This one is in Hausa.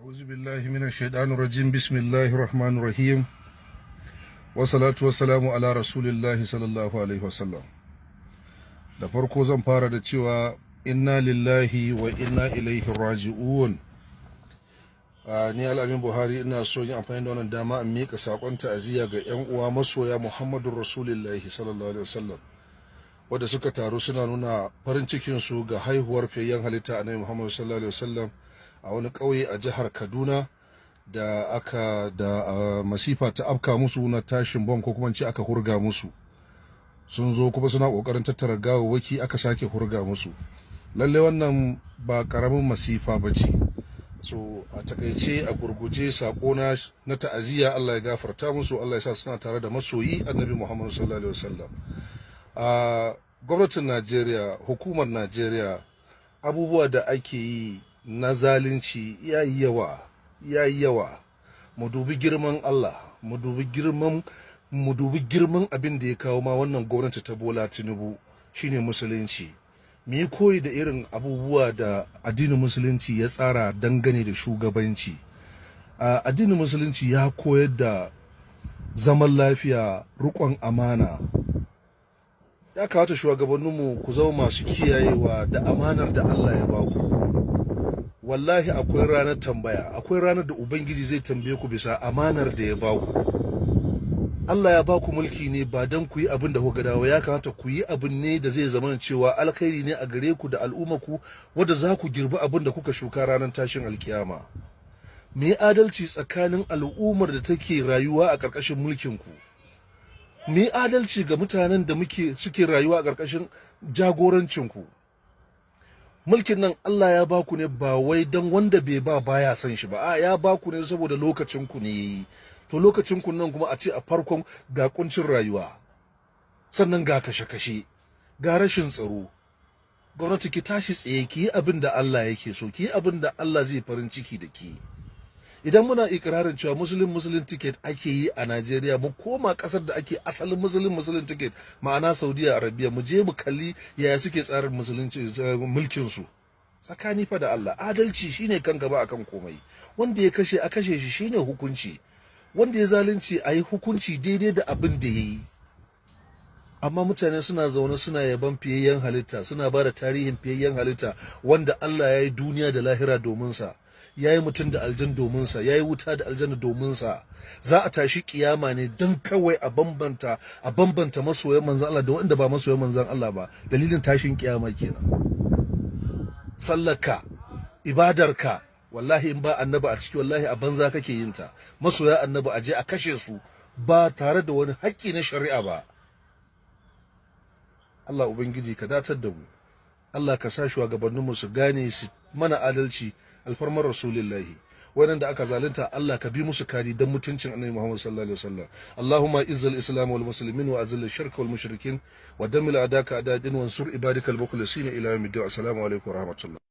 أعوذ بالله من الشيطان الرجيم. بسم الله الرحمن الرحيم، والصلاة والسلام على رسول الله صلى الله عليه وسلم. Da farko zan fara da cewa إنا لله وإنا إليه راجعون. Ni Al'amin Buhari ina so yin amfani da wannan dama in miƙa saƙon ta'aziyya ga 'yan uwa masoya Muhammadun Rasulillahi صلى الله عليه وسلم, wadda suka taru suna nuna farin cikin su ga haihuwar fiyayyen halitta Annabi Muhammad صلى الله عليه وسلم a wani ƙauye a jihar Kaduna, da aka da masifa ta afka musu na tashin bom, ko kuma ce aka hurga musu. Sun zo kuma suna ƙoƙarin tattara gawawwaki, aka sake hurga musu. Lalle wannan ba ƙaramin masifa ba ce. So a takaice, a gurguje, saƙona na ta'aziyya, Allah ya gafarta musu, Allah ya sa suna tare da masoyi Annabi Muhammad صلى الله عليه وسلم. A gwamnatin Najeriya, hukumar Najeriya, abubuwa da ake yi na zalunci ya yi yawa, ya yi yawa. Mu dubi girman Allah, mu dubi girman abin da ya kawo ma wannan gwamnati ta Bola Tinubu, shine Musulunci. Mu yi koyi da irin abubuwa da addinin Musulunci ya tsara dangane da shugabanci. Addinin Musulunci ya koyar da zaman lafiya, riƙon amana. Ya kamata shugabanninmu ku zama masu kiyayewa da amanar da Allah ya baku. Wallahi akwai ranar tambaya, akwai ranar da Ubangiji zai tambaye ku bisa amanar da ya baku. Allah ya baku mulki ne ba don ku yi abin da kuka dawo. Ya kamata ku yi abin ne da zai zama cewa alkhairi ne a gare ku da al'umma ku, wanda za ku girbi abin da kuka shuka ranar tashin alkiyama. Mu yi adalci tsakanin al'ummar da take rayuwa a ƙarƙashin mulkin ku. Mu yi adalci ga mutanen da muke suke rayuwa a ƙarƙashin jagorancin ku. Mulkin nan Allah ya ba ku ne ba wai don wanda bai ba baya son shi ba. A ya ba ku ne saboda lokacin ku ne yayi. To, lokacin ku nan kuma a ce a farkon ga kuncin rayuwa, sannan ga kashe-kashe, ga rashin tsaro. Gwamnati, ki tashi tsaye, ki yi abin da Allah yake so, ki yi abin da Allah zai farin ciki da ki. Idan muna ikirarin cewa Muslim Muslim ticket ake yi a Najeriya, mu koma kasar da ake asalin Muslim Muslim ticket, ma'ana Saudiya Arabia. Mu je mu kalli yaya suke tsarin musulunci, mulkin su. Tsakani fa da Allah, adalci shine kan gaba akan komai. Wanda ya kashe, a kashe shi, shine hukunci. Wanda ya zalunci, a yi hukunci daidai da abin da ya yi. Amma mutane suna zaune suna yaban fiyayyen halitta, suna ba da tarihin fiyayyen halitta, wanda Allah ya yi duniya da lahira domin sa, ya yi mutum da aljan domin sa, ya yi wuta da aljanna domin sa. Za a tashi kiyama ne don kawai a bambanta masoyan Manzon Allah da wanda ba masoyan Manzon Allah ba. Dalilin tashin kiyama kenan. Sallarka, ibadarka, wallahi in ba Annabi a ciki, wallahi a banza kake yin ta. Masoya Annabi a je a kashe su ba tare da wani haƙƙi na shari'a ba. Allah Ubangiji ka datar da mu. Allah ka sa shugabanninmu su gane, su mana adalci, alfarmar Rasulillahi. Waɗanda aka zalunta, Allah ka bi musu kari don mutuncin Annabi Muhammad صلى الله عليه وسلم. اللهم أعز الإسلام والمسلمين وأذل الشرك والمشركين ودمر أعداءك أعداء الدين وانصر عبادك المخلصين إلى يوم الدين. السلام عليكم ورحمة الله.